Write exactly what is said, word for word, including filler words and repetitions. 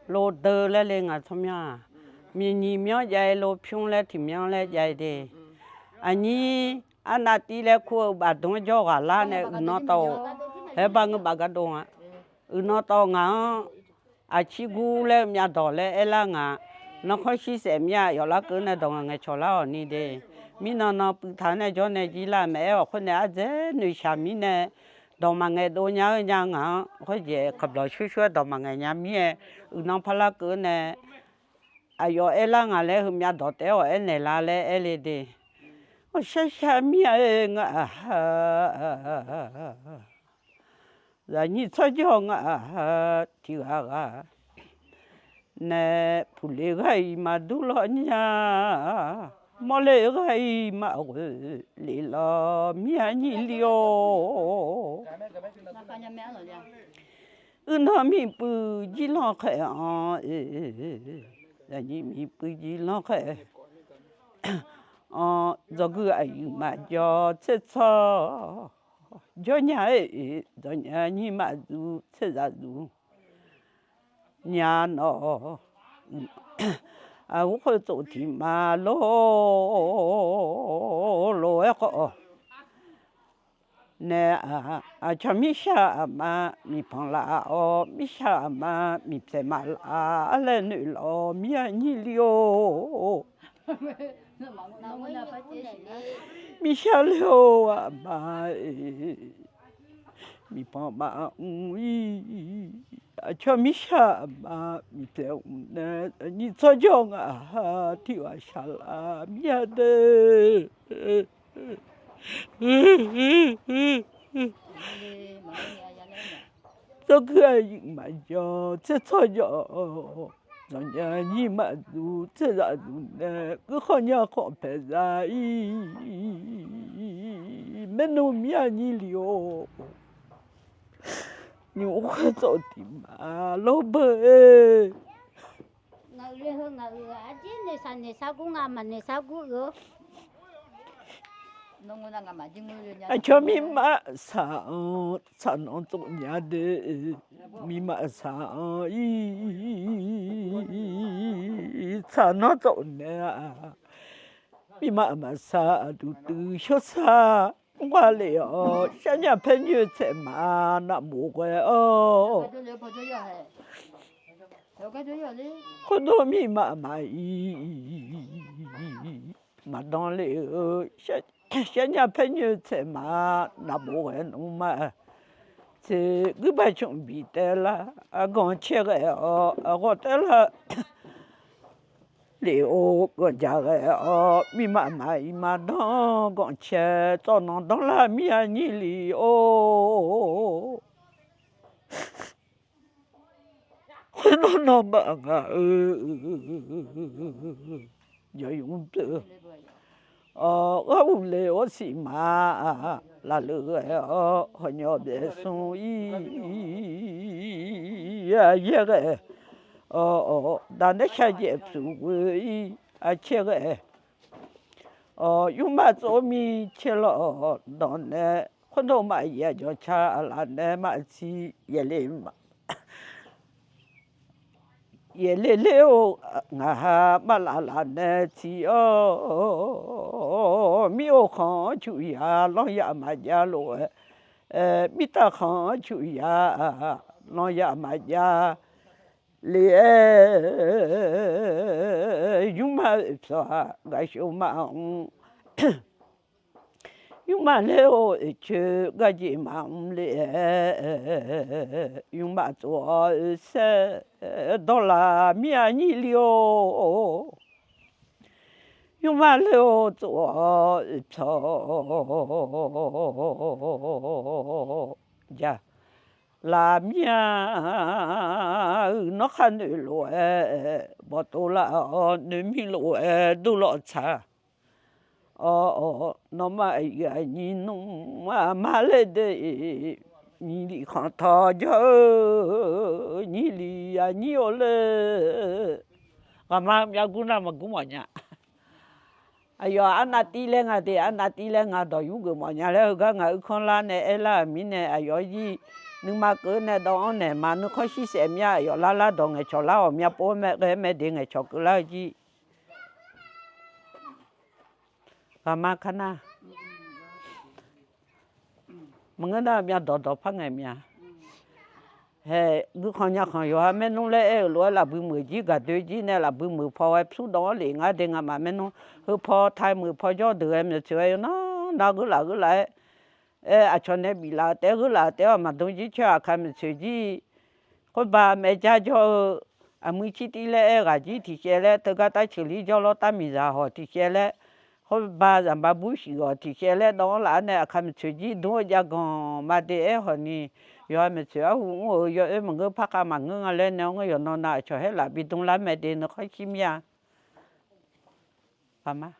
Lodeu laer le ngaq tsawrmyanr-aq, miqnyiq myanr jav-aer lopymr laer tiqmyanr laer jav-aer de. Aqnyir arnav tiv laer kur-eu bafdmr-anr jawr ghaq lar nae uiqnan tawv-awq. Haer bar ngeur baf gardov nga. Uiqnan tawv ngaq-anr aqcir gur laer-eu myavdawq laer aerlar nga. Nankhanr shir saef mir-a, yawflar keuv nae dawq ngaq ngaeqcawq lar-awq ni de. Mirnan nan puiv taq nae jawr nae jir lar maeq-aer-awq khoer nae ardzaeq noeqshaq mirnae dawq maqngaeq dov nya-eu nya ngaq-anr khoerjeq kaqblawq shur shur-aer dawq maqngaeq nya mir-aer uiqnan parlar keuv nae aqyawf aerlar ngaq laer heu myavdawq taef-awq aernaeq lar laer aer le de. Awq shar shar mir-a-aer ngaq-aq, zaqnyir tsawrjawr ngaq-aq tiq ghaq ghaq nae puqle ghaq-iq maqdur lawr nya, mawrle ghaq-iq maqghoe le lawr mir-a nyir li-or. Uiqnan miqpuiv jir lanr khaeq-anr, zaqnyir miqpuiv jir lanr khaeq-anr, dzawgui aqyuif maqjawr tser tsawr jawr nya-aer, dzawnya nyir maqzuv tser zaq zuv nya nawr, aqghoer khoertsof tiq ma lor, lof-aer khawf nae, aqcawq mirshaq aqma miqpanq laf-awr, mirshaq aqma miqpyaeq maqlaf-a laer noeq lawq mir-a nyir li-or. Mirshaq ler-or aqma-iq, miqpanq maqmr-ir, aqcawq mirshaq aqma miqpyaeq mq nae, zaqnyir tsawrjawr ngaq-aq tiq ghaq shaq laf mir-a de. Tsawrgui aqyuif maqjawr tser tsawrjawr, dzawnya nyir maqzuv tser zaq zuv nae, guirkhawf nyarkhawf paeqzaq-ir, maernmr mir-a nyir li-or. Nymq khoertsof tiq ma lor beu-e. Ngaq-euq le heu ngaq-euq aqjeq noeqshaq noeqshar gur nga, maqnoeqshar gur-eu. Aqcawq mirmaf saq-anr tsaq nan tsov nya de, mirmaf saq-anr-ir, tsaq nan tsov nae-a, mirmaf maqsaq duqtuiv shawrsar mrgha lef-awr, sharnya paer nyoer tsaeq ma navbof ghae-awr, khoerdov mirmaf maqir maqdan le-eu, sharnya paer nyoer tsaeq ma navbof ghae nmr ma. Tseq guirbaq cmq biq taev lar, aqganq caer ghae-awr aqghawq taev lar, lef-or ganq jaq ghae-awr, mirmaf maqir maqdan ganq caer tsawv nan danlar mir-a nyir li-or. Khoernan nawmaf ngaq-euq jawq yur pyeuf-eu, awq, gharduq le-awr siqma lafleuq ghae-awr, hawqnymr byaef smr-ir, yaer ghae, awq, daqnaeq shaqjaeq pyeuf ghoe-ir, aqcaer ghae, awq, yurmaf tsov mir caer lawq dawq nae, khoerdov maqyaer jawrca laf nae maqtsi yaeq le ma. Yaeq le ler-or, ngaq ha maqlaf laf nae tsiq-awr, mir-or khanq-anr cuq ya lanr ya maqjav lof-aer, mirtaf khanq-anr cuq ya lanr ya maqjav le-aer, yurmaf-euq pyawq-aq gaqshov maqmr. Yurmaf ler-or, oeqcoer garjeq maqmr le-aer, yurmaf tsov-awr oeqsaer dawrlaf mir-a nyir li-or. Yurmaf ler-or, tsov-awr oeqpyawq ja laf mir-a. Uiq nanr khar noeq lof-aer, bawqtov laf-awr noeq mir lof-aer durlawv tsaq. Awq, nawmaf aqyuif aqnyir nmr aqma laer de, nyir li khanq tawq jawr-eu, nyir li aqnyir-or laer, ghaqma myav gur nar maqgur mawf nya. Aqyawf arnav tiv laer nga de, arnav tiv laer nga dawq yur geuf mawf nya laer heugar ngaq uirkanr lar nae aerlar-euq mirnae aqyawf jir nuima keuv nae dawv-anr naeq ma nuikhanr shir saef mir-a. Aqyawf lar lar dawq ngaeqcawq lar ghawqmya pov-aer mae ghae-aer mae de ngaeqcawq keuvlar-eu jir. Ghaqma kar nar, maqngeur nar myavdawq dawq par ngaeq mya. Hae, guikhanq nyakhanq yawqha maernmr laer aer-euq lof-aer lafbui meuq jir gaqdoe jir nae lafbui meuq paw ghae pyur dawv-anr lef ngar de ngamaf maernmr. Heu paw tae meuq paw jawr deuq ghae maeqtsoeq ghae yawqnan nar gheurlaf gheurlaf-aer, aer aqcawq nae biflaf-eu taef-aer gheurlaf-eu taef-aer aqma dm jir coer aqkaq maeqtsoeq jir. Khoerba maerjar jawr-eu aqmuir cir tiv laer aer ghaq jir tiqshaev laer teugar tar ceuq lir jawr lawr tar miqzaq hawq tiqshaev laer, khoerba zaqba bur shif ghawq tiqshaev laer dawv-anr laf-ar nae aqkaq maeqtsoeq jir dmr-eu jav ganq ma de aer hawq ni, yawqha maeqtsoeq arhu mr-euq yawoer maqngeur par khav maqngeur nga laer nae-awr ngeur yawqnan nav aqcawq haer laf bi dm lar mae de nuikhanr shir mir-a. Ghaqma.